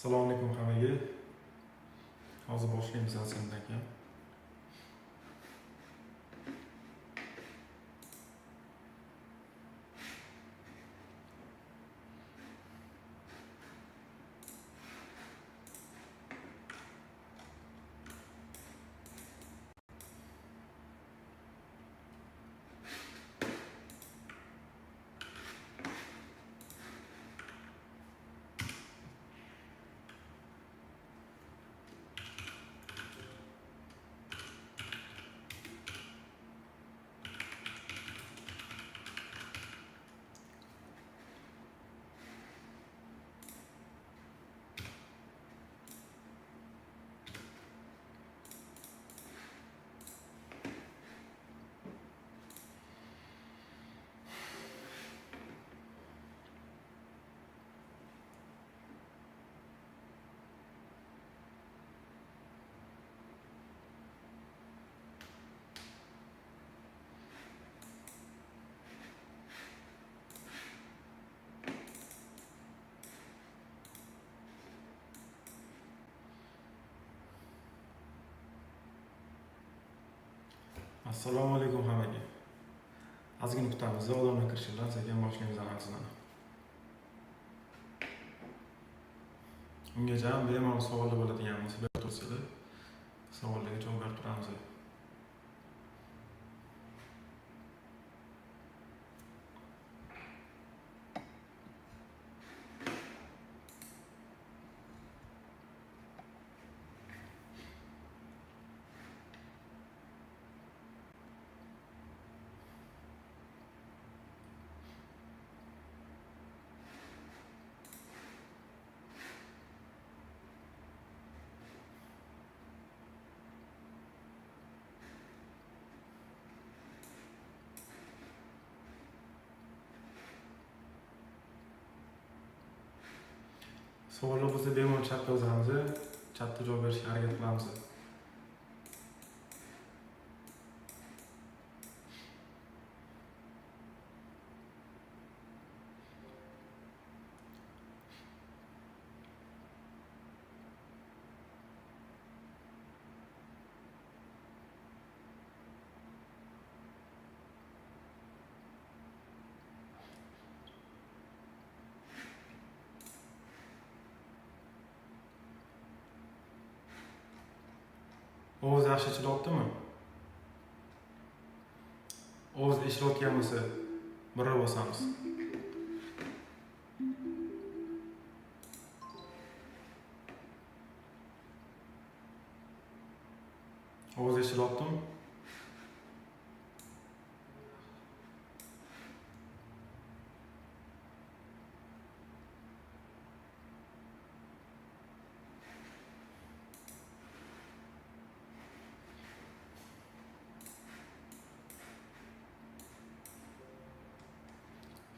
Assalomu alaykum hammaga. Hozir boshlaymiz ozgindan keyin. Assalomu alaykum hammaga. Ozgina kutamiz, odamlar kirishi bilan sekin boshlaymiz analizlarni. Ungacha bemalol savollar bo'ladigan bo'lsa berib tursanglar, savollarga javob berib turamiz. Savollar bo'lsa bemalol chatda yozamiz, chatda javob berishga harakat qilamiz. Ovoz yaxshi eshityaptimi? Ovoz eshilayotgan bo'lsa, birga bosamiz. Ovoz eshityaptimi?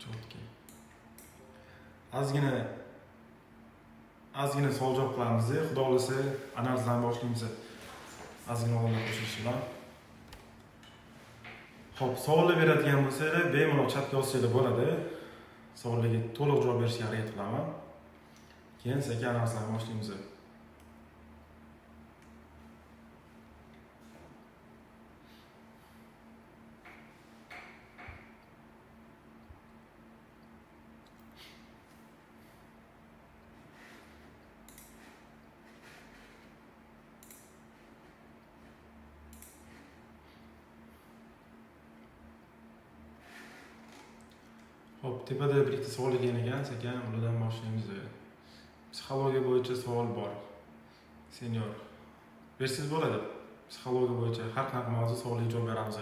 Четкий. Ozgina savol javob qilamiz. Xudo xohlasa analizlarni boshlaymiz. Ozgina odamlar qo'shilishi bilan. Xo'p, savollar beradigan bo'lsanglar, bemalol chatga yozsanglar bo'ladi. Savollarga to'liq javob berishga harakat qilaman. Keyin sekin analizlarni boshlaymiz. Xo'p, tepada bir ikkita savol kelgan ekan, sekin ulardan boshlaymiz. Psixologiya bo'yicha savol bor. Senyor. Bersangiz bo'ladi. Psixologiya bo'yicha har qanaqa mavzu savolga javob beramiz.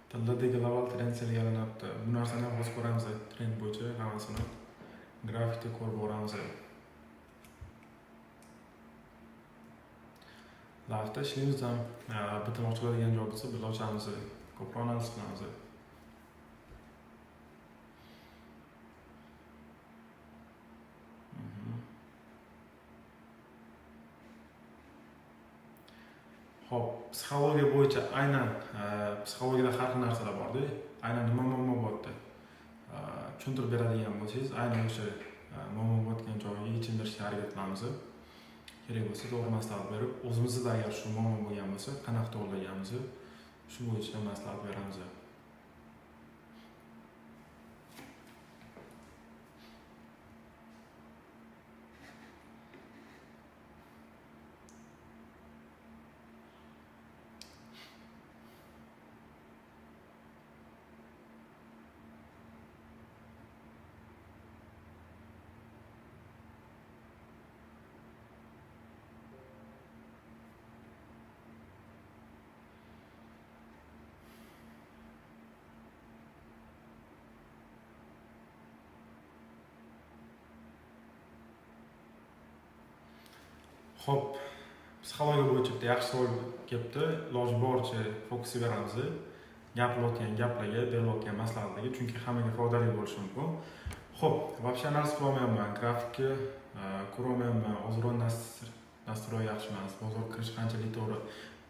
Tilladagi global trend selgalanyapti. Bu narsani ham hozir ko'ramiz, trend bo'yicha hammasini grafikda ko'rib boramiz. Live'da ishlaymiz ham, bitim ochiladigan joy bo'lsa, birga ochamiz, ko'proq analiz qilamiz. Xo'p, psixologiya bo'yicha aynan psixologiyada har xil narsalar borda. Aynan nima muammo bo'lyapti? Tushuntirib beradigan bo'lsangiz, aynan o'sha muammo bo'layotgan joyiga yechim berishga harakat qilamiz. Kerak bo'lsa to'g'ri maslahat berib, o'zimizda agar shu muammo bo'lgan bo'lsa, qanaqa to'g'rilaganmiz, shu bo'yicha maslahat beramiz. Xo'p, psixologiya bo'yicha bitta yaxshi savol kelibdi. Iloji boricha fokus beramiz. Gapirilayotgan gaplarga, berilayotgan maslahatlarga, chunki hammaga foydali bo'lishi mumkin. Xo'p, вообще analiz qila olmayapman, grafikni ko'ra olmayapman, ozroq nastroy yaxshi emas, bozor kirish qanchalik to'g'ri.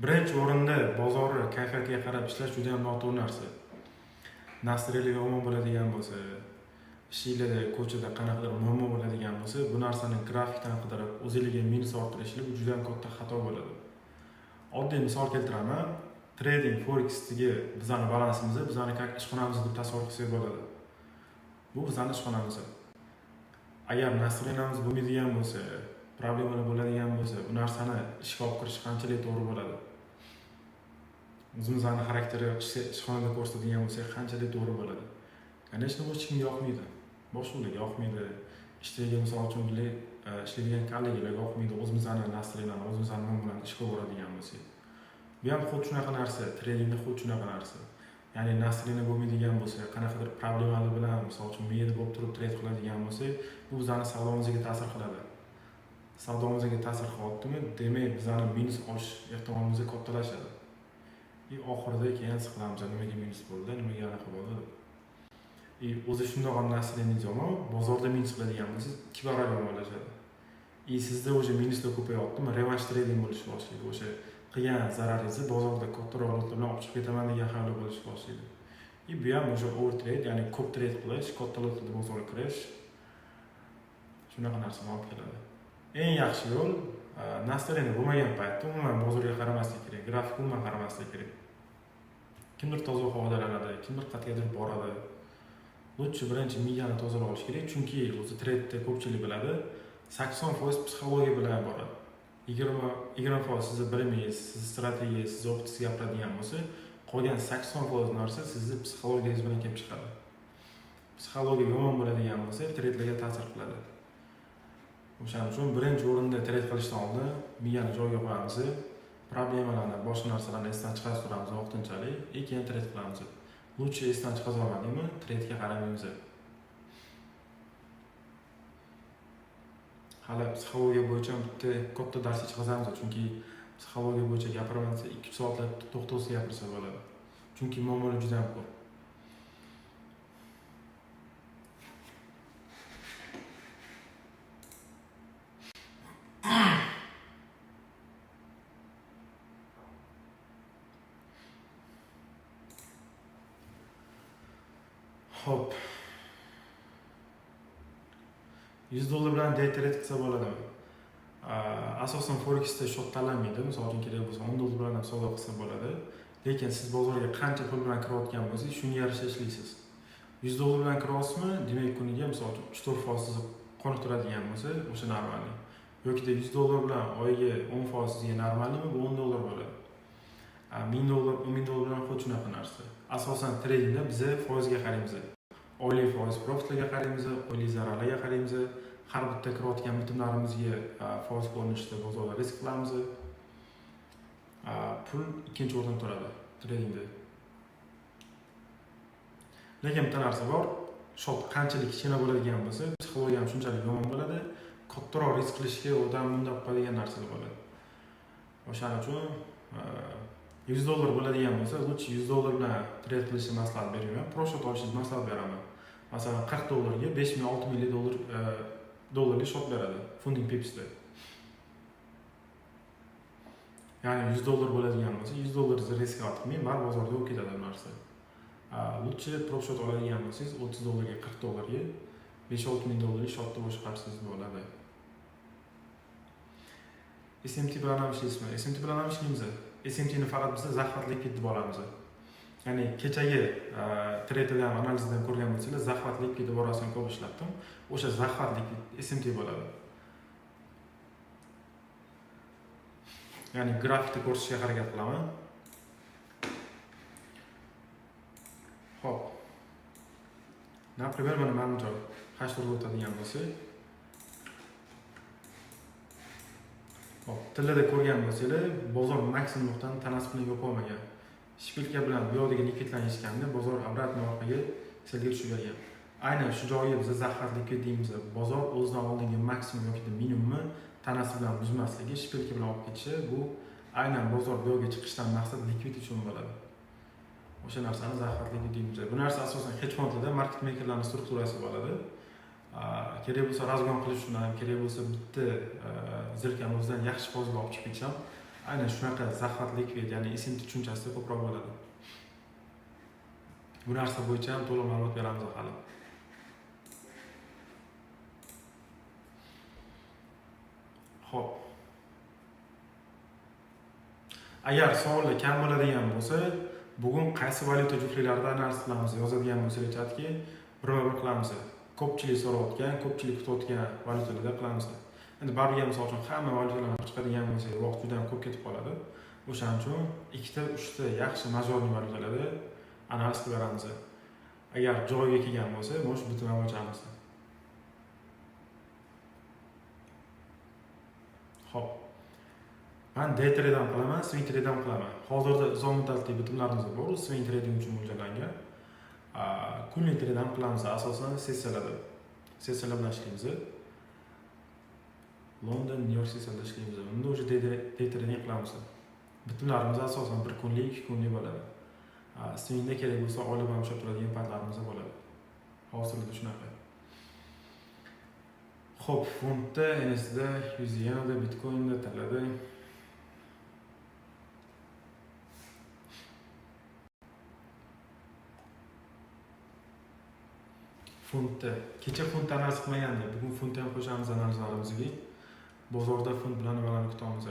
Birinchi o'rinda bozorni kayfiyatiga qarab ishlash juda ham noto'g'ri narsa. Nastroylar yomon bo'ladigan bo'lsa, ishinglarda, ko'chada qanaqadir muammo bo'ladigan bo'lsa, bu narsani grafikdan qidirib, o'zingizga minus orttirishlik bu juda ham katta xato bo'ladi. Oddiy misol keltiraman. Trading Forexdagi bizani balansimizni, bizani как ishxonamiz deb tasavvur qilsak bo'ladi. Bu bizani ishxonamiz. Agar nastroyanamiz bo'lmaydigan bo'lsa, problemalar bo'ladigan bo'lsa, bu narsani ishga olib kirish qanchalik to'g'ri bo'ladi? O'zimizni xarakteri ishxonada ko'rsatadigan bo'lsak, qanchalik to'g'ri bo'ladi? Конечно, bu hech kimga yoqmaydi. Boshqalarga yoqmaydi. Ishdagi misol uchun ishlaydigan kollegalarga yoqmaydi, o'zimizni nastroyanani, o'zimizni muammolarni ishga boradigan bo'lsak. Bu ham xuddi shunaqa narsa, tradingda xuddi shunaqa narsa. Ya'ni nastroyani bo'lmaydigan bo'lsa, qanaqadir problemalar bilan, misol uchun miyada bo'lib turib trade qiladigan bo'lsak, bu bizning savdomizga ta'sir qiladi. Savdomizga ta'sir qilyaptimi? Demak, bizning minus olish ehtimolimiz kattalashadi. И oxirida keyin siqilamiz, nimaga minus bo'ldi, nimaga anaqa bo'ldi deb. И o'zi shundoq ham nastroyangiz yomon, bozorda minus qiladigan bo'lsangiz, 2 barobar yomonlashadi. И sizda o'sha minuslar ko'payaptimi, revansh trading bo'lishi boshlaydi. O'sha qilgan zararingizni bozorda kattaroq lotlar bilan olib chiqib ketaman degan xayol bo'lishi boshlaydi. И bu ham o'sha overtrade, ya'ni ko'p trade qilish, katta lotlarda bozorga kirish shunaqa narsani olib keladi. Eng yaxshi yo'l настроение bo'lmagan paytda umuman bozorga qaramaslik kerak, grafikka umuman qaramaslik kerak. Kimdir toza havodalanadi, kimdir qayergadir boradi. Lutchi birinchi miyani tozalab olish kerak, chunki o'zi trade'da ko'pchilik biladi, 80% psixologiya bilan boradi. 20% sizni bilimingiz, sizni strategiyangiz, sizni optingiz gapiradigan bo'lsa, qolgan 80% narsa sizni psixologiyangiz bilan kelib chiqadi. Psixologiya yomon bo'ladigan bo'lsa, tradelarga ta'sir qiladi. O'shaning uchun birinchi o'rinda trade qilishdan oldin miyani joyiga qo'yamiz, problemalarni, boshqa narsalarni esdan chiqarib turamiz vaqtinchalik, keyin trade qilamiz. Lutchi esdan chiqarib olmadingmi, trade'ga qaramaymiz. Hali psixologiya bo'yicha bitta katta dars chiqazamiz, chunki psixologiya bo'yicha gapiraman desa 2 soatlab to'xtovsiz gapirsa bo'ladi. Chunki muammolar juda ham ko'p. Xo'p. $100 bilan day trade qilsa bo'ladimi? Asosan Forexda shot tanlanmaydi. Misol uchun kerak bo'lsa $10 bilan ham savdo qilsa bo'ladi. Lekin siz bozorga qancha pul bilan kirayotgan bo'lsangiz, shunga yarasha ishlaysiz. $100 bilan kiryapsizmi, demak kuniga misol uchun 3-4% sizni qoniqtiradigan bo'lsa, o'sha normalniy. Yoki $100 bilan oyiga 10% sizga normalniymi, bu $10 bo'ladi. $1000, $10,000 bilan xuddi shunaqa narsa. Asosan tradingda biz foizga qaraymiz. Oylik foiz profitlarga qaraymiz, oylik zararlarga qaraymiz. Har bitta kirayotgan bitimlarimizga foiz ko'rinishida bozorda risk qilamiz. Pul ikkinchi o'rinda turadi tradingda. Lekin bitta narsa bor, shot qanchalik kichkina bo'ladigan bo'lsa, psixologiya ham shunchalik yomon bo'ladi. Kattaroq risk qilishga odam undab qo'yadigan narsalar bo'ladi. O'shaning uchun $100 bo'ladigan bo'lsa, lutchi $100 bilan trade qilishni maslahat bermayman. Pro shot olishingizni maslahat beraman. Masalan, $40 ga 5000, 6000 dollarlik shot beradi Funding Pips'da. Ya'ni $100 bo'ladigan bo'lsa, $100 risk qilmang, bar bozorda yo'q ketadi bu narsa. Лучше prop shot oladigan bo'lsangiz $30ga, $40ga 5-6 ming dollarlik shotni boshqarsangiz bo'ladi. SMT bilan ham ishlaysizmi? SMT bilan ham ishlaymiz. SMTni faqat biz захват likvid deb olamiz. Ya'ni kechagi trade'da ham analizdan ko'rgan bo'lsanglar, захват likvid iborasini ko'p ishlatdim. O'sha захват likvid SMT bo'ladi. Ya'ni grafikda ko'rsatishga harakat qilaman. Xo'p. Например, mana bu joy H4 ga o'tadigan bo'lsak, hop, tillada ko'rgan bo'lsanglar, bozor maksimum nuqtani tanasi bilan yopolmagan. Shpilka bilan bu yoqdagi likvidlanishganda bozor обратно orqaga selga tushib bergan. Aynan shu joyi biz захват likvid deymiz. Bozor o'zidan oldingi maksimum yoki minimumni tanasi bilan buzmasligi, shpilka bilan olib ketishi, bu aynan bozor bu yoqga chiqishdan maqsad likvid uchun bo'ladi. O'sha narsani захват likvid deymiz. Bu narsa asosan hedge fondlarda market makerlarning strukturasi bo'ladi. Kerak bo'lsa razgon qilish uchun ham, kerak bo'lsa bitta zilkani o'zidan yaxshi foizga olib chiqib ketish ham aynan shunaqa захват likvid, ya'ni SMT tushunchasida ko'proq bo'ladi. Bu narsa bo'yicha ham to'liq ma'lumot beramiz hali. Xo'p. Agar savollar kam bo'ladigan bo'lsa, bugun qaysi valyuta juftliklarida analiz qilamiz yozadigan bo'lsangiz chatga birma-bir qilamiz. Ko'pchilik so'rayotgan, ko'pchilik kutayotgan valyutalarda qilamiz. Endi baribir misol uchun hamma valyutalarni qilib chiqadigan bo'lsak, vaqt juda ham ko'p ketib qoladi. O'shaning uchun 2ta, 3ta yaxshi majorli valyutalarda analiz qilib beramiz. Agar joyiga kelgan bo'lsa, mana shu bitimni ochamiz. Xo'p. Men day trade ham qilaman, swing trade ham qilaman. Hozirda uzoq muddatli bitimlarimiz bor, swing trading uchun mo'ljallangan. Kunlik trade ham qilamiz, asosan sessiyalarda. Sessiyalar bilan ishlaymiz. London, New York sessiyalarda ishlaymiz. Unda o'sha day trading qilamiz. Bitimlarimiz asosan 1 kunlik, 2 kunlik bo'ladi. Swingda kerak bo'lsa oylab ham ushlab turadigan paytlarimiz bo'ladi. Hozirda shunaqa. Xo'p, funtda, NSda, 100 yenada, Bitcoinda, tilada. Funtda. Kecha funt analiz qilmagandik. Bugun funtni ham qo'shamiz analizlarimizga. Bozorda funt bilan nimalarni kutamiz?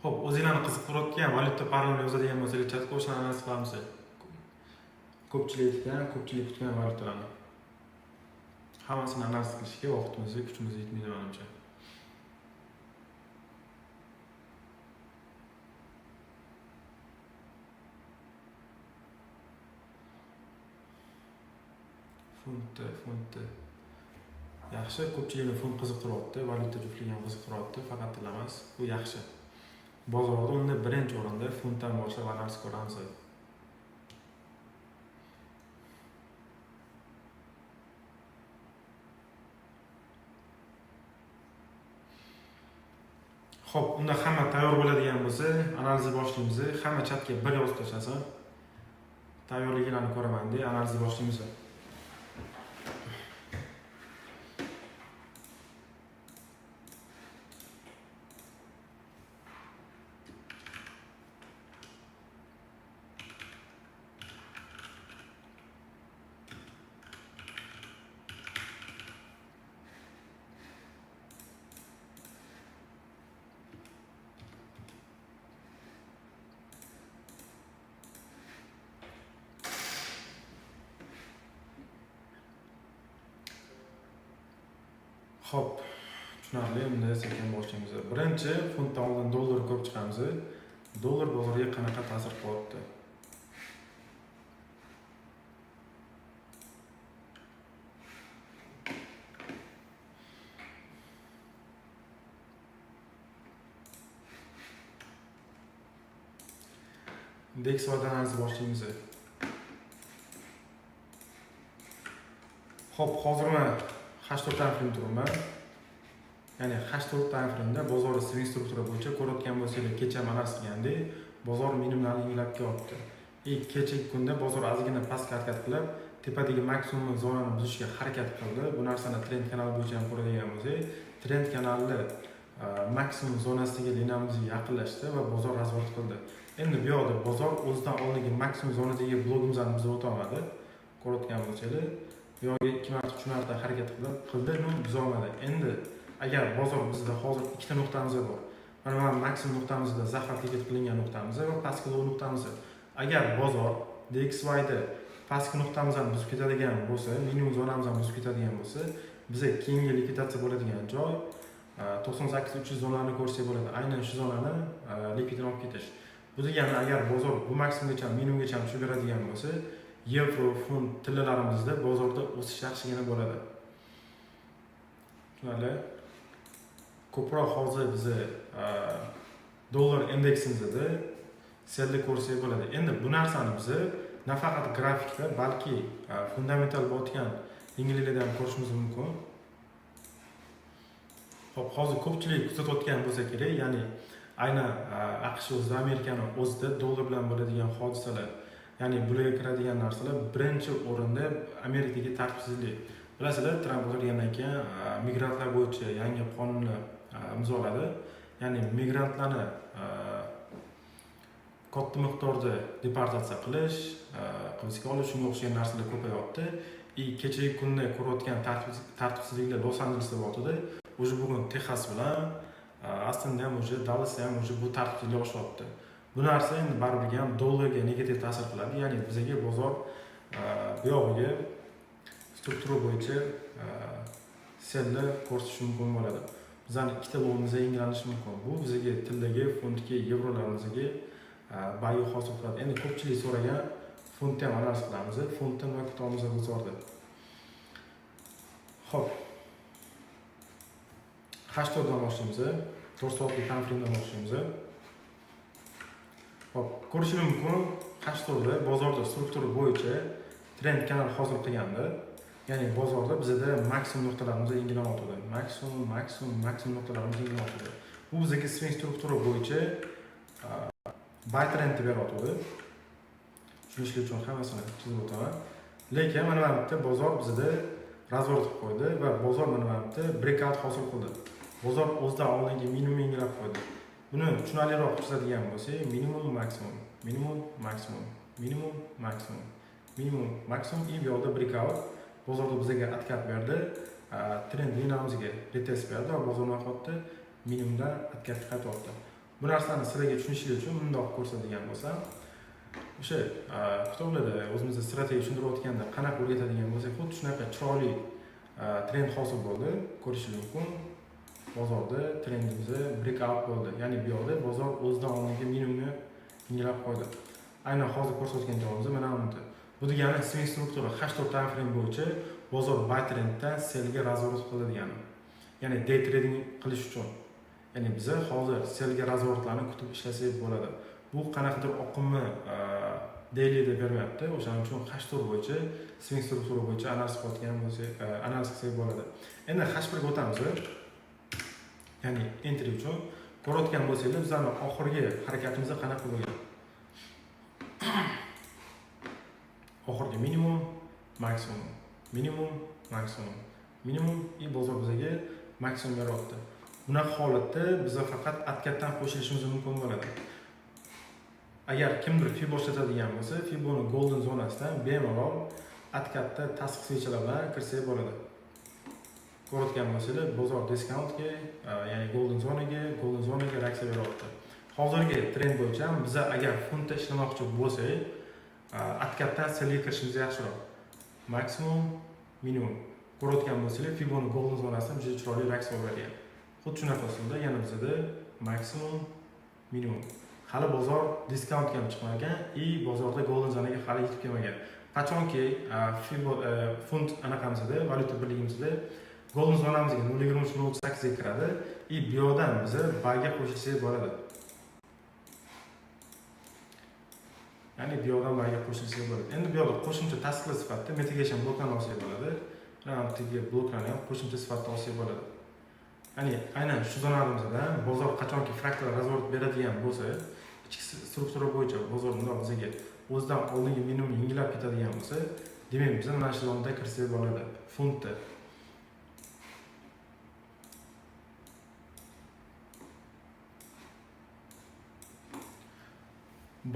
Xo'p, o'zinglarni qiziqtirayotgan valyuta parolini yozadigan bo'lsangiz, chatga o'shani analiz qilamiz. Ko'pchilik aytgan, ko'pchilik kutgan valyutalarni. Hammasini analiz qilishga vaqtimiz, kuchimiz yetmaydi menimcha. Funtda. Yaxshi, ko'pchilikni funt qiziqtiryapti, valyuta juftligi ham qiziqtiryapti, faqat til emas. Bu yaxshi. Bozorda unda birinchi o'rinda funtdan boshlab analiz ko'ramiz. Xo'p, unda hamma tayyor bo'ladigan bo'lsa, analizni boshlaymiz. Hamma chatga bir yozib tashlasin. Tayyorligini ko'raman deya analizni boshlaymiz. Xo'p, tushunarli. Unda sekin boshlaymiz. Birinchi funtdan oldin dollar ko'rib chiqamiz. Dollar bozorga qanaqa ta'sir qilyapti? DXY analizi boshlaymiz. Xo'p, hozir men H4 time frame turibman. Ya'ni H4 time frame'da bozor swing struktura bo'yicha ko'rayotgan bo'lsanglar, kecha ham analiz qilgandek, bozor minimumlarni yangilab kelyapti. Kechagi kunda bozor ozgina pastga harakat qilib, tepadagi maksimum zonani buzishga harakat qildi. Bu narsani trend kanali bo'yicha ham ko'radigan bo'lsak, trend kanalni maksimum zonasidagi liniyamizga yaqinlashdi va bozor razворот qildi. Endi bu yoqda bozor o'zidan oldingi maksimum zonadagi blokimizni buzib o'ta olmadi. Ko'rayotgan bo'lsangiz, bu yoqga 2 marta, 3 marta harakat qildi, но buza olmadi. Endi agar bozor bizda hozir ikkita nuqtamiz bor. Mana maksimum nuqtamizda zahar likvid qilingan nuqtamiz va pastki low nuqtamiz. Agar bozor DXYda pastki nuqtamizni buzib ketadigan bo'lsa, minimum zonamizni buzib ketadigan bo'lsa, biza keyingi likvidatsiya bo'ladigan joy 98-300 zonani ko'rsak bo'ladi. Aynan shu zonani likvidini olib ketish. Bu degani agar bozor bu maksimumgacha, minimumgacha tushib beradigan bo'lsa, yevro, funt tillalarimizda bozorda o'sish yaxshigina bo'ladi. Tushunarli? Ko'proq hozir biza dollar indeksimizda sellni ko'rsak bo'ladi. Endi bu narsani biza nafaqat grafikda, balki fundamental bo'layotgan yangiliklarda ham ko'rishimiz mumkin. Xo'p, hozir ko'pchilik kuzatayotgan bo'lsa kerak, ya'ni aynan AQSh o'zida, Amerikani o'zida dollar bilan bo'ladigan hodisalar, ya'ni bularga kiradigan narsalar birinchi o'rinda Amerikadagi tartibsizlik. Bilasizlar, Tramp o'tirgandan keyin migrantlar bo'yicha yangi qonunni imzoladi. Ya'ni migrantlarni katta miqdorda deportatsiya qilish, hibsga olish, shunga o'xshagan narsalar ko'payyapti. Kechagi kunda ko'rayotgan tartibsizliklar Los-Anjelesda bo'lyapti. Уже bugun Texas bilan Astonda ham, уже Dallasda ham уже bu tartibsizlik oshyapti. Bu narsa endi baribir ham dollarga negativ ta'sir qiladi. Ya'ni bizga bozor bu yog'iga struktura bo'yicha sellni ko'rsatishi mumkin bo'ladi. Bizani ikkita lowimiz yangilanishi mumkin. Bu bizga tildagi funtga, yevrolarimizga buy hosil qiladi. Endi ko'pchilik so'ragan funtni ham analiz qilamiz. Funtni nima kutamiz bozorda? Xo'p. H4dan boshlaymiz. 4 soatlik time frame'dan boshlaymiz. Xo'p, ko'rishingiz mumkin, H4da bozorda struktura bo'yicha trend kanal hosil qilganda, ya'ni bozorda bizada maksimum nuqtalarimiz yangilanyotdi. Maksimum, maksimum, maksimum nuqtalarimiz yangilanyotdi. Bu bizga swing struktura bo'yicha buy trendni beryotdi. Tushunishlik uchun hammasini chizib o'taman. Lekin mana bu yerda bozor bizada razворот qilib qo'ydi va bozor mana bu yerda breakout hosil qildi. Bozor o'zidan oldingi minimum yangilab qo'ydi. Buni tushunarliroq chizadigan bo'lsak, minimum, maksimum, minimum, maksimum, minimum, maksimum, minimum, maksimum и bu yoqda breakout bozorda bizga откат berdi. Trend liniyamizga retest berdi va bozor nima qilyapti? Minimumdan откат ga qaytyapti. Bu narsani sizlarga tushunishlik uchun bundoq ko'rsatadigan bo'lsam, o'sha kitoblarda o'zimizda strategiya tushuntirayotganda qanaqa o'rgatadigan bo'lsak, xuddi shunaqa chiroyli trend hosil bo'ldi. Ko'rishingiz mumkin. Bozorda trendimiz breakout bo'ldi. Ya'ni bu yoqda bozor o'zidan oldingi minimumni yangilab qo'ydi. Aynan hozir ko'rsatgan joyimiz mana bu. Bu degani swing struktura H4 time frame bo'yicha bozor buy trenddan sellga razворот qildi degani. Ya'ni day trading qilish uchun. Ya'ni biza hozir sellga разворот larni kutib ishlasak bo'ladi. Bu qanaqadir oqimni dailyda bermayapti. O'shaning uchun H4 bo'yicha swing struktura bo'yicha analiz qilayotgan bo'lsak, analiz qilsak bo'ladi. Endi H1 ga o'tamiz. Ya'ni entry uchun ko'rayotgan bo'lsanglar, bizani oxirgi harakatimiz qanaqa bo'lgan? Oxirgi minimum, maksimum, minimum, maksimum, minimum и bozor bizga maksimum beryapti. Bunaqa holatda biza faqat откат dan qo'shilishimiz mumkin bo'ladi. Agar kimdir Fibo ishlatadigan bo'lsa, Fiboni golden zonasidan bemalol откат da tasdiq свеча lar bilan kirsak bo'ladi. Ko'rayotgan bo'lsanglar, bozor discountga, ya'ni golden zonaga reaksiya beryapti. Hozirgi trend bo'yicha ham biza agar funtda ishlamoqchi bo'lsak, откат dan sellga kirishimiz yaxshiroq. Maksimum, minimum. Ko'rayotgan bo'lsanglar, Fiboni golden zonasidan juda chiroyli reaksiya bergan. Xuddi shunaqa usulda yana bizada maksimum, minimum. Hali bozor discountga ham chiqmagan и bozorda golden zonaga hali yetib kelmagan. Qachonki Fibo funt anaqamizda, valyuta birligimizda golden zonamizga 0.2338 ga kiradi и bu yoqdan biza buyga qo'shilsak bo'ladi. Ya'ni bu yoqdan buyga qo'shilsak bo'ladi. Endi bu yoqda qo'shimcha tasdiqlar sifatida mitigation bloklarni olsak bo'ladi. Mana bu bloklarni ham qo'shimcha sifatida olsak bo'ladi. Ya'ni aynan shu zonalarimizda bozor qachonki fraktal razворот beradigan bo'lsa, ichki struktura bo'yicha bozor bundoq bizga O'zidan oldingi minimum yengillab ketadigan bo'lsa, demak biz mana shu zonada kirsak bo'ladi funtda.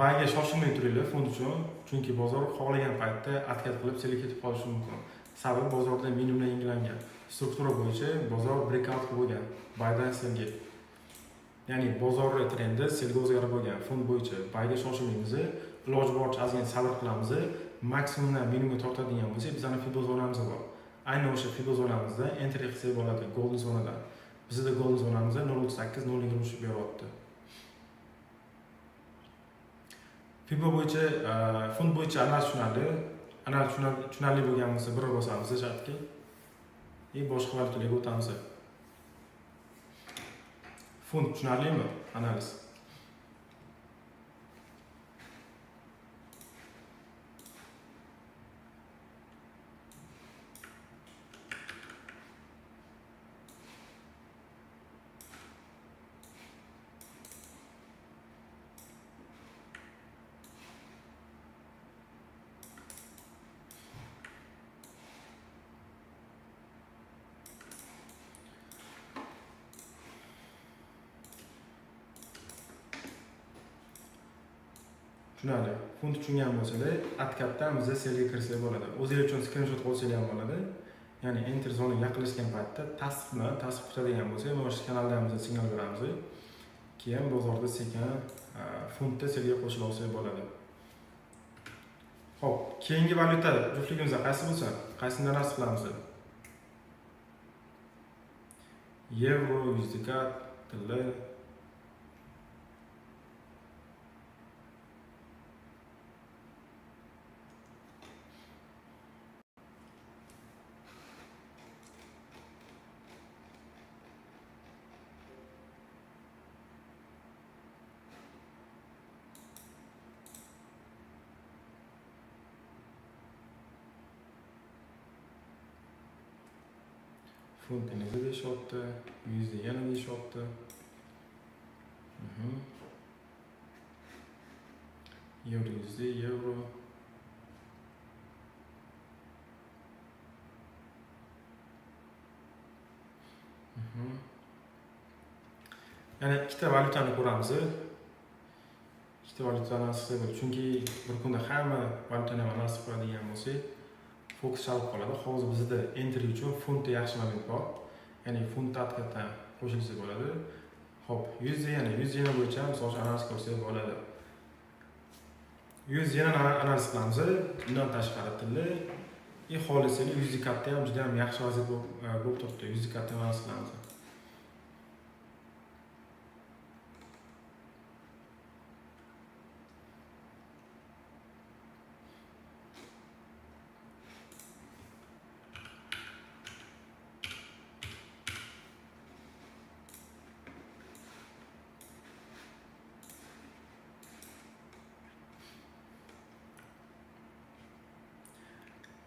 Bayga shoshilmay turinglar funt uchun, chunki bozor xohlagan paytda atkat qilib selga ketib qolishi mumkin. Sababi bozorda minimumlar yangilangan. Struktura bo'yicha bozor breakout qilib bo'lgan baydan selga. Ya'ni bozor trendi selga o'zgarib bo'lgan funt bo'yicha. Bayga shoshilmaymiz, iloji boricha ozgina sabr qilamiz. Maksimumdan minimumga tortadigan bo'lsak, bizning fibo zonamiz bor. Aynan o'sha fibo zonamizda entry qilsak bo'ladi golden zonadan. Bizda golden zonamizda 0.38 0.23 beryapti. Fibo bo'yicha, funt bo'yicha analiz tushunarli. Analiz tushunarli bo'lgan bo'lsa, bir bosamiz shartga. Boshqa valyutalarga o'tamiz. Funt tushunarlimi? Analiz. Tushunarli. Funt tushungan bo'lsalar, atkatdan biza selga kirsak bo'ladi. O'zingiz uchun skrinshot qo'ysangiz ham bo'ladi. Ya'ni enter zonaga yaqinlashgan paytda tasdiqni, tasdiq kutadigan bo'lsak, mana shu kanaldan biz signal beramiz. Keyin bozorda sekin funtda selga qo'shila olsak bo'ladi. Xo'p, keyingi valyuta juftligimiz qaysi bo'lsa, qaysini analiz qilamiz? Yevro, USDK, tilla. Funt nega deyishyapti, USD yana deyishyapti. Yevro, USD, yevro. Yana ikkita valyutani ko'ramiz. Ikkita valyutani analiz qilsak, chunki bir kunda hamma valyutani ham analiz qiladigan bo'lsak, fokus chalib qoladi. Hozir bizda entry uchun funtda yaxshi moment bor. Ya'ni funt atkatdan qo'shilsa bo'ladi. Xo'p, 100 yana, 100 yana bo'yicha misol uchun analiz ko'rsak bo'ladi. 100 yana analiz qilamiz. Undan tashqari tilla xohlasangiz 100 katta ham juda ham yaxshi vaziyat bo'lib turibdi. 100 katta analiz qilamiz.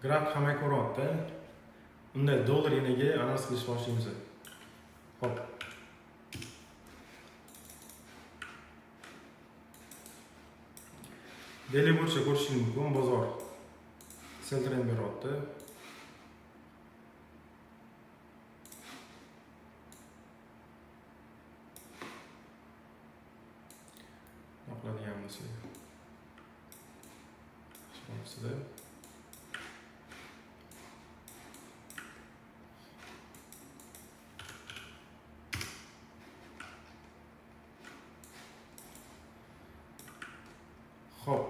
Grafik hamma ko'ryapti. Unda dollar yeniga analiz qilish boshlaymiz. Xo'p. Daily bo'yicha ko'rishingiz mumkin, bozor sell trend beryapti. Yoqiladigan bo'lsa. Sizda Xo'p.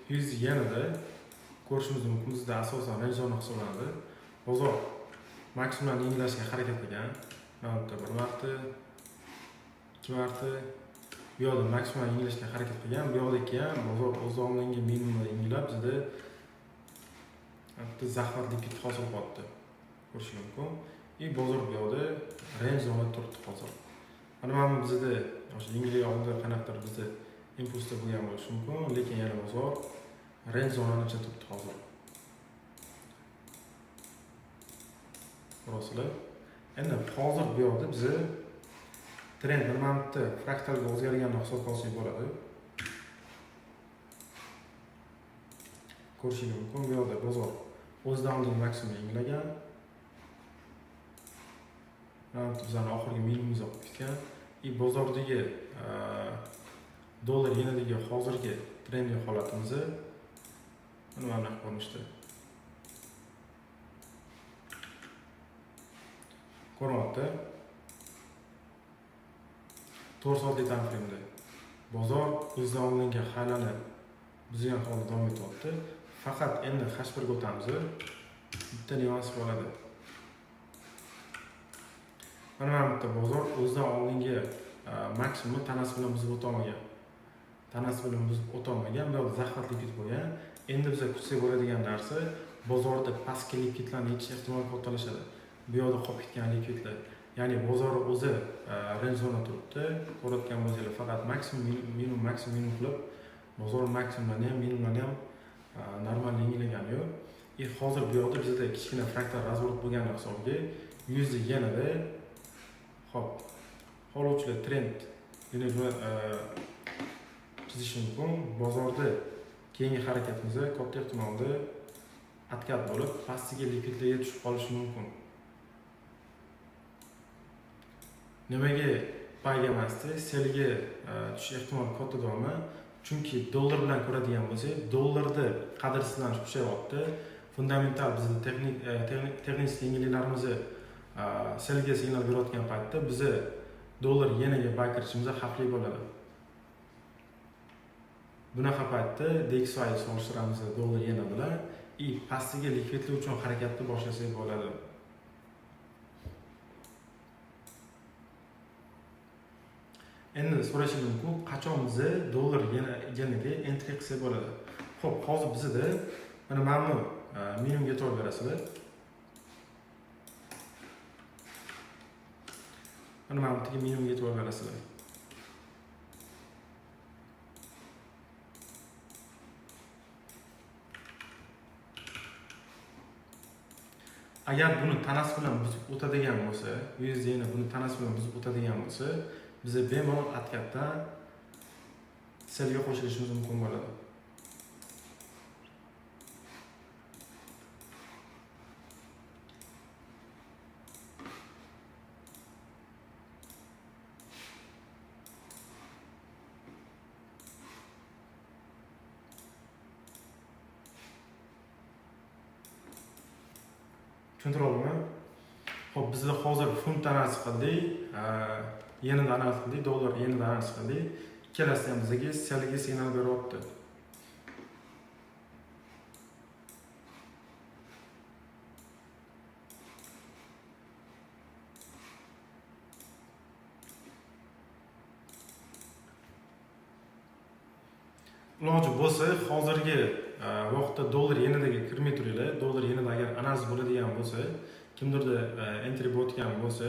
Yuz yanada ko'rishimiz mumkin. Bizda asosan range zona hisoblanadi. Bozor maksimumdan yengillashga harakat qilgan. Mana bu yerda bir marta, ikki marta bu yoqda maksimal yengillashga harakat qilgan. Bu yoqdagi ham bozor o'z oldingi minimumni yengillab bizda bitta zahmatli likvid hosil qilyapti. Ko'rish mumkin. Bozor bu yoqda range zona turibdi hozir. Mana bu bizda o'sha yangilik oldida qanaqadir bizda impulsda bo'lgan bo'lishi mumkin, lekin yana bozor range zonani ichida turibdi hozir. Ko'rasizlar. Endi hozir bu yerda biza trend nimani fraktalga o'zgarganini hisobga olsak bo'ladi. Ko'rishingiz mumkin, bu yerda bozor o'zidan oldingi maksimumni yangilagan. Bizani oxirgi minimumimizni olib ketgan. Bozordagi dollar yenadagi hozirgi trendli holatimizni mana bunaqa ko'rinishda ko'ryapti. 4 soatlik time frame'da bozor o'zidan oldingi halani buzgan holda davom etyapti. Faqat endi H1 ga o'tamiz. Bitta nyuans bo'ladi. Mana bu yerda bozor o'zidan oldingi maksimumni tanasi bilan buzib o'ta olmagan. Tanasi bilan buzib o'ta olmagan, bu yerda zahmatli likvid bo'lgan. Endi biz kutsak bo'ladigan narsa bozorda pastki likvidlarni yechish ehtimoli kattalashadi. Bu yerda qolib ketgan likvidlar, ya'ni bozor o'zi range zona turibdi. Ko'rayotgan bo'lsanglar, faqat maksimum minimum maksimum minimum qilib bozor maksimumlarni ham minimumlarni ham normal yangilagani yo'q. Hozir bu yerda bizda kichkina fraktal razворот bo'lgani hisobiga yuzda yanada hop, xohlovchilar trend chizishi mumkin. Bozorda keyingi harakatimiz katta ehtimolda atkat bo'lib, pastiga likvidlarga tushib qolishi mumkin. Nimaga payga emasdi? Selga tushish ehtimoli katta deyapman. Chunki dollar bilan ko'radigan bo'lsak, dollarda qadrsizlanish kuchayyapti. Fundamental bizning texnik yangiliklarimizni selga signal berayotgan paytda biza dollar yenaga buy kirishimiz xavfli bo'ladi. Bunaqa paytda DXY solishtiramiz dollar yena bilan pastiga likvidlik uchun harakatni boshlasak bo'ladi. Endi so'rashingiz mumkin, qachon biza dollar yenaga entry qilsak bo'ladi? Xo'p, hozir bizda mana bu minimumga e'tibor berasizlar. Mana bu yerdagi minimumga e'tibor berasizlar. Agar buni tanasi bilan buzib o'tadigan bo'lsa, USDni buni tanasi bilan buzib o'tadigan bo'lsa, biza bemalol atkatdan selga qo'shilishimiz mumkin bo'ladi. Tushuntira oldimmi? Xo'p, bizda hozir funt analiz qildik, yenida analiz qildik, dollar yenida analiz qildik. Ikkalasi ham bizga selga signal beryapti. Iloji bo'lsa, hozirgi vaqtda dollar yenidagi kirmay turinglar. Dollar yenida agar analiz bo'ladigan bo'lsa, kimdirda entry bo'layotgan bo'lsa,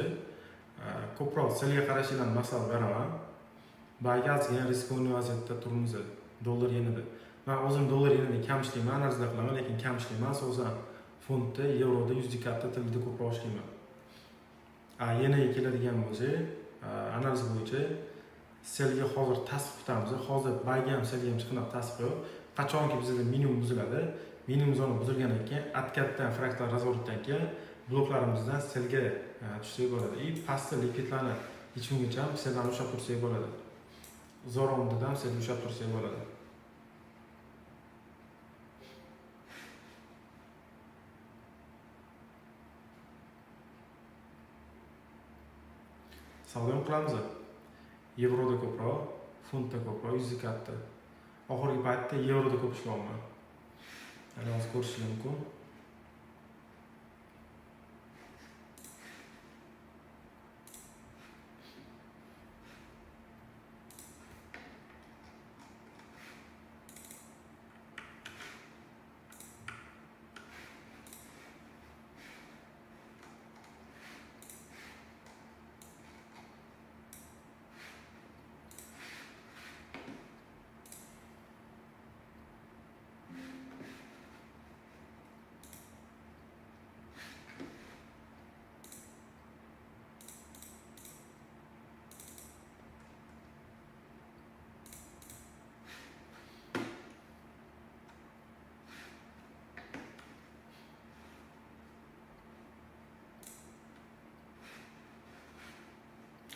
ko'proq selga qarashinglarni maslahat beraman. Buyga ozgina riskli vaziyatda turibmiz dollar yenida. Men o'zim dollar yenida kam ishlayman, analizlar qilaman, lekin kam ishlayman. Asosan funtda, yevroda, USD tilida ko'proq ishlayman. Yenaga keladigan bo'lsak, analiz bo'yicha selga hozir tasdiq kutamiz. Hozir buyga ham selga ham hech qanaqa tasdiq yo'q. Qachonki bizda minimum buziladi, minimum zona buzilgandan keyin atkatdan fraktal razворотdan keyin bloklarimizdan selga tushsak bo'ladi. Pastda likvidlarni yechimgacha ham seldan ushlab tursak bo'ladi. Zo'romdidan selga ushlab tursak bo'ladi. Savdo ham qilamiz. Yevroda ko'proq, funtda ko'proq, USD. Oxirgi paytda yevroda ko'p ishlayapman. Ya'ni hozir ko'rishingiz mumkin.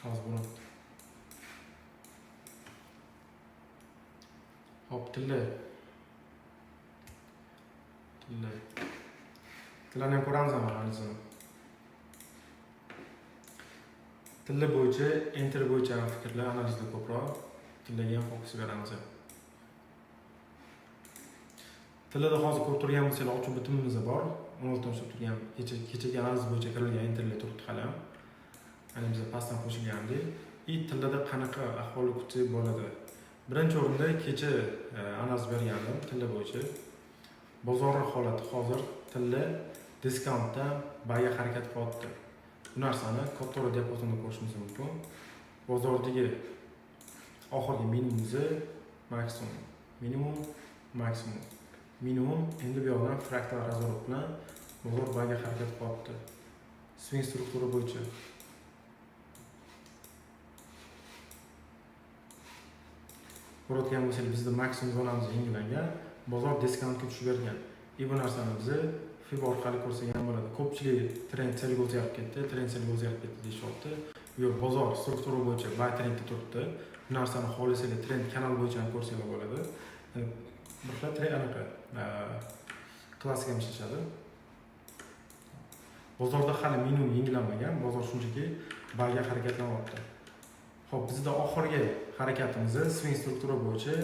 Hozir buni. Hop, tilla. Tilla. Tillani ham ko'ramiz analizini. Tilla bo'yicha, enter bo'yicha fikrlar analizda ko'proq, tillaga ham fokus beramiz. Tillada hozir ko'rib turgan bo'lsanglar, ochiq bitimimiz bor. 16 ushlab turgan kechagi analiz bo'yicha kirilgan enterlar turibdi hali ham. Ana biz pastdan qo'shilgandik. И tillada qanaqa ahvolni kutsak bo'ladi? Birinchi o'rinda kecha analiz bergandim tilla bo'yicha. Bozor holati hozir tilla diskountdan buyga harakat qilyapti. Bu narsani kattaroq diapazonda ko'rishimiz mumkin. Bozordagi oxirgi minimumimizni maksimum, minimum, maksimum, minimum. Endi bu yoqdan fraktal razворот bilan bozor buyga harakat qilyapti. Swing struktura bo'yicha. Ko'rayotgan bo'lsangiz, bizda maksimum zonamiz yangilangan, bozor diskountga tushib bergan. И bu narsani biz FIB orqali ko'rsak ham bo'ladi. Ko'pchilik trend sellga o'zgarib ketdi, trend sellga o'zgarib ketdi deyishyapti. Yo'q, bozor struktura bo'yicha buy trendda turibdi. Bu narsani xohlasanglar trend kanal bo'yicha ham ko'rsanglar bo'ladi. Bir xil trend anaqa klassik ham ishlashadi. Bozorda hali minimum yangilanmagan, bozor shunchaki buyga harakatlanyapti. Xo'p, bizda oxirgi harakatimiz swing struktura bo'yicha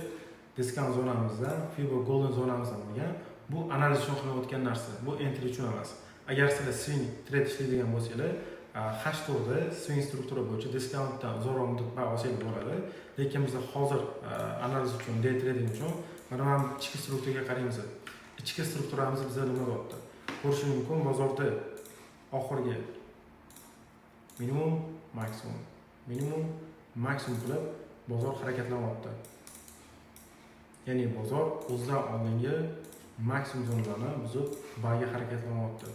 diskount zonamizda, FIBO golden zonamizda bo'lgan. Bu analiz uchun qilinayotgan narsa, bu entry uchun emas. Agar sizlar swing trade ishlaydigan bo'lsanglar, H4da swing struktura bo'yicha diskountdan uzoqroq muddat buy olsangiz bo'ladi. Lekin biz hozir analiz uchun, day trading uchun mana bu ichki strukturaga qaraymiz. Ichki strukturamiz bizda nima deyapti? Ko'rishingiz mumkin, bozorda oxirgi minimum, maksimum, minimum, maksimum qilib bozor harakatlanyapti. Ya'ni bozor o'zidan oldingi maksimum zonalarni buzib buyga harakatlanyapti.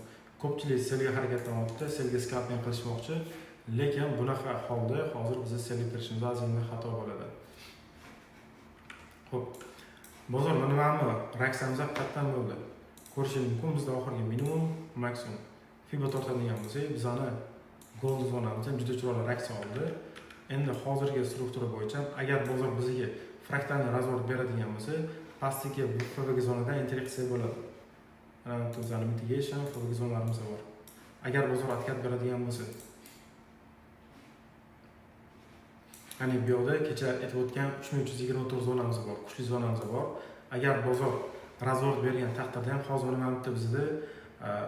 Ko'pchilik sellga harakatlanyapti, sellga scalping qilishmoqchi, lekin bunaqa holda hozir biz sellga kirishimiz ozgina xato bo'ladi. Xo'p, bozor mana bu reaksiyamiz qayerdan bo'ldi? Ko'rishingiz mumkin, bizda oxirgi minimum, maksimum. FIBO tortadigan bo'lsak, bizani gold zonamiz ham juda chiroyli reaksiya oldi. Endi hozirgi struktura bo'yicha agar bozor bizga fraktalni razворот beradigan bo'lsa, pastdagi bu FVG zonadan entry qilsak bo'ladi. Mana bu bizani mitigation FVG zonalarimiz bor. Agar bozor откат beradigan bo'lsa, ya'ni bu yoqda kecha aytib o'tgan 3324 zonamiz bor, kuchli zonamiz bor. Agar bozor razворот bergan taqdirda ham hozir mana bu yerda bizda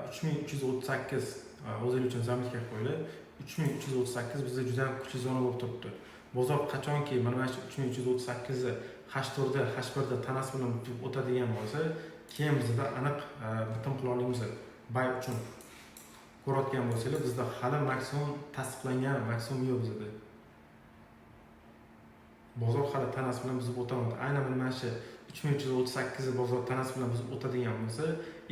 3338, o'zingiz uchun заметка qilib qo'yinglar. 3338 bizda juda ham kuchli zona bo'lib turibdi. Bozor qachonki mana shu 3338 ni H4da, H1da tanasi bilan buzib o'tadigan bo'lsa, keyin bizda aniq bitim qila olamiz buy uchun. Ko'rayotgan bo'lsanglar, bizda hali maksimum tasdiqlangan maksimum yo'q bizda. Bozor hali tanasi bilan buzib o'tolmadi. Aynan mana shu 3338 bozor tanasi bilan buzib o'tadigan bo'lsa,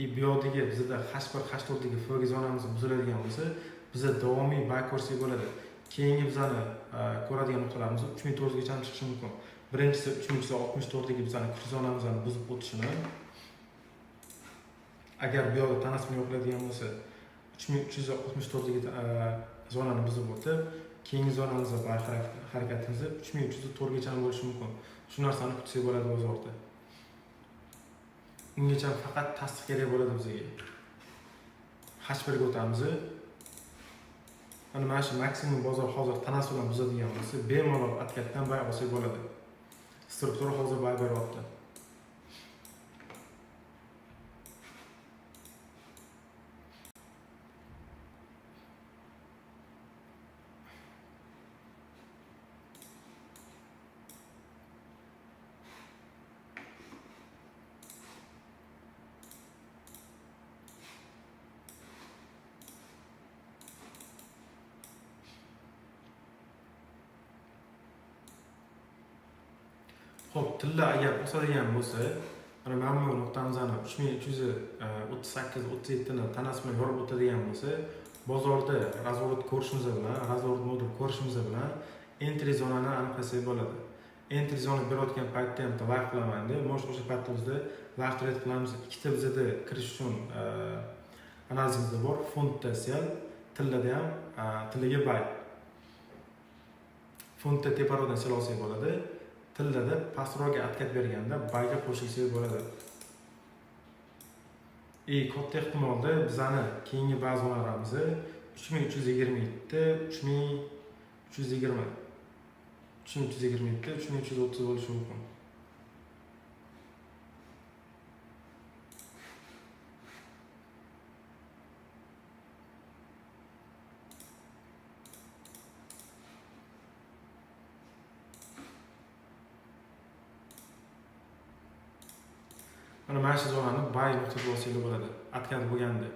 и bu yoqdagi bizda H1, H4dagi FVG zonamiz buziladigan bo'lsa, biza davomiy buy ko'rsak bo'ladi. Keyingi bizani ko'radigan nuqtalarimiz 3400 gacha ham chiqishi mumkin. Birinchisi 3364dagi bizani kuchli zonamizni buzib o'tishini. Agar bu yoqda tanasi bilan yo'qoladigan bo'lsa, 3364dagi zonani buzib o'tib, keyingi zonamizda buy harakatimiz 3304 gacha ham bo'lishi mumkin. Shu narsani kutsak bo'ladi bozorda. Ungacha faqat tasdiq kerak bo'ladi bizga. H1 ga o'tamiz. Mana shu maksimum bozor hozir tanasi bilan buzadigan bo'lsa, bemalol откат dan buy olsak bo'ladi. Struktura hozir buy beryapti. Xo'p, tilla agar o'sadigan bo'lsa, mana bu nuqtamizni 3338, 37 ni tanasi bilan yorib o'tadigan bo'lsa, bozorda razворот ko'rishimiz bilan, razворот modul ko'rishimiz bilan entry zonani aniqlasak bo'ladi. Entry zona berayotgan paytda ham bitta live qilaman deb, может o'sha paytda bizda live trade qilamiz. Ikkita bizada kirish uchun analizimizda bor, funtda sell, tillada ham tillaga buy. Funtda teparoqdan sell olsak bo'ladi. Tillada pastroqga откат berganda buyga qo'shilsak bo'ladi. Katta ehtimolda bizani keyingi buy zonalarimiz 3327, 3320, 3327, 3330 bo'lishi mumkin. Mana shu zonani buy nuqtasi bo'lsa bo'ladi, откат bo'lganda.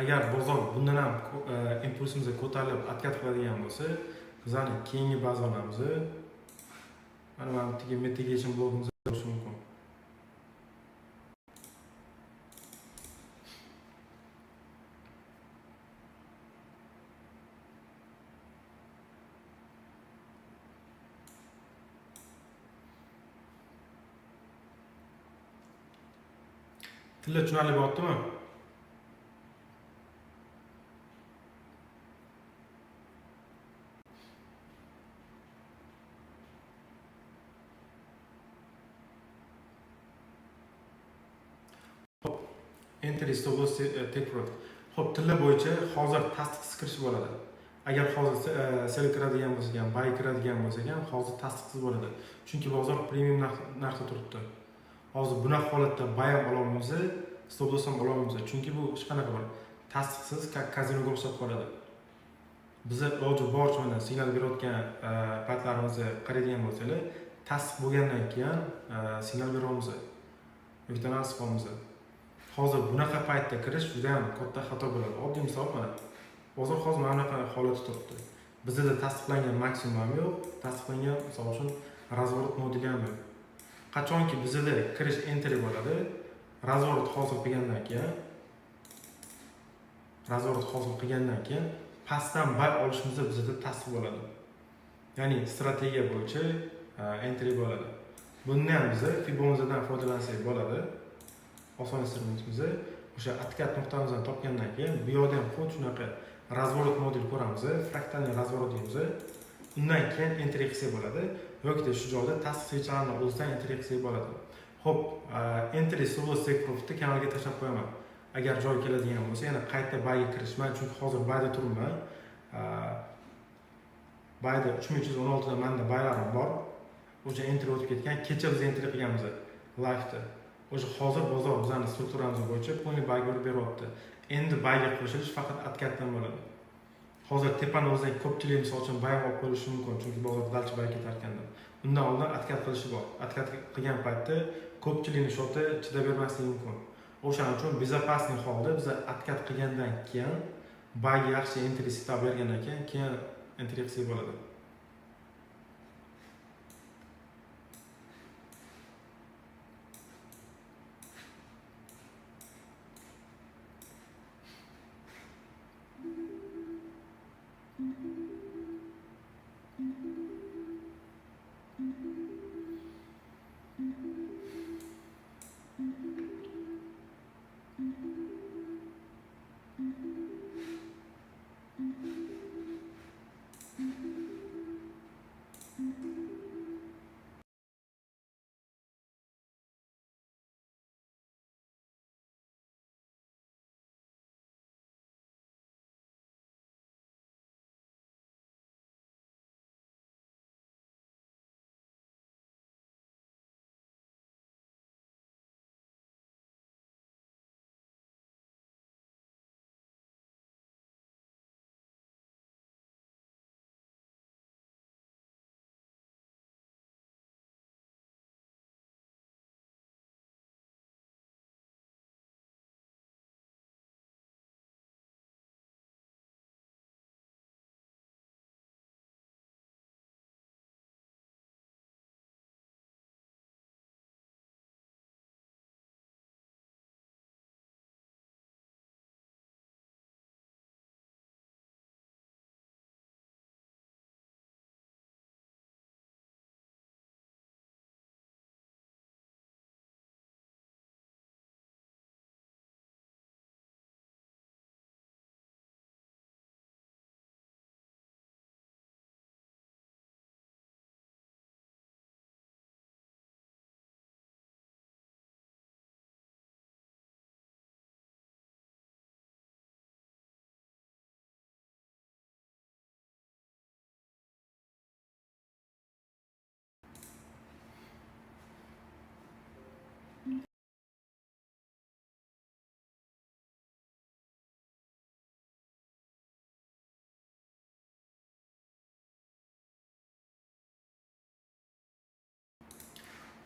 Agar bozor bundan ham impulsimiz ko'tarilib откат qiladigan bo'lsa, bizning keyingi buy zonamiz mana bu yerdagi mitigation blokimiz bo'lishi mumkin. Tilla tushunarli bo'lyaptimi? Hop, entry stop loss take profit. Hop, tilla bo'yicha hozir tasdiqsiz kirish bo'ladi. Agar hozir sell kiradigan bo'lsak ham, buy kiradigan bo'lsak ham, hozir tasdiqsiz bo'ladi. Chunki bozor premium narxda turibdi. Hozir bunaqa holatda buy ham ololmaymiz, stop loss ham ololmaymiz. Chunki bu hech qanaqa bir tasdiqsiz kazinoga o'xshab qoladi. Biza iloji boricha mana signal berayotgan paytlarimizni qaraydigan bo'lsanglar, tasdiq bo'lgandan keyin signal beramiz. Yoki analiz qilamiz. Hozir bunaqa paytda kirish juda ham katta xato bo'ladi. Oddiy misol mana bozor hozir mana bunaqa holatda turibdi. Bizda tasdiqlangan maksimum ham yo'q, tasdiqlangan misol uchun razворот modeli ham yo'q. Qachonki bizda kirish entry bo'ladi, razворот hosil qilgandan keyin, razворот hosil qilgandan keyin pastdan buy olishimizda bizda tasdiq bo'ladi. Ya'ni strategiya bo'yicha entry bo'ladi. Bundan ham biz Fibomizdan foydalansak bo'ladi. Oson instrumentimiz o'sha откат nuqtamizni topgandan keyin bu yoqda ham xuddi shunaqa razворот model ko'ramiz, fraktalniy razворот deymiz. Undan keyin entry qilsak bo'ladi yoki shu joyda tasdiq svechlarini o'zidan entry qilsak bo'ladi. Xo'p, entry stop loss take profitni kanalga tashlab qo'yaman. Agar joy keladigan bo'lsa, yana qayta buyga kirishman, chunki hozir buyda turibman. Buyda 3316 da menda buylarim bor. O'sha entry o'tib ketgan. Kecha biz entry qilganmiz live'da. O'sha hozir bozor bizning strukturamiz bo'yicha полный buyga urib beryapti. Endi buyga qo'shilish faqat откат dan bo'ladi. Hozir tepani o'zidan ko'pchilik misol uchun buy olib qo'yishi mumkin, chunki bozor дальше buy ketarkanda. Undan oldin откат qilishi bor. Откат qilgan paytda ko'pchilikning shoti chidab bermasligi mumkin. O'shaning uchun безопасный holda biz откат qilgandan keyin buyga yaxshi entry setup bergandan keyin entry qilsak bo'ladi.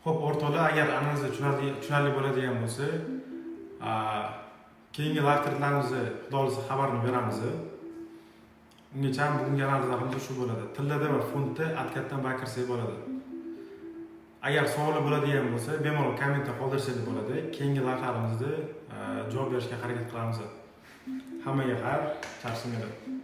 Xo'p, o'rtoqlar, agar analiz tushunarli bo'ladigan bo'lsa, keyingi live tradelarimizni, xudo xohlasa, xabarini beramiz. Ungacha bugungi analizlarimiz shu bo'ladi. Tillada va funtda откат dan buy kirsak bo'ladi. Agar savoli bo'ladigan bo'lsa, bemalol kommentda qoldirsangiz bo'ladi. Keyingi live'larimizda javob berishga harakat qilamiz. Hammaga xayr, charchamanglar.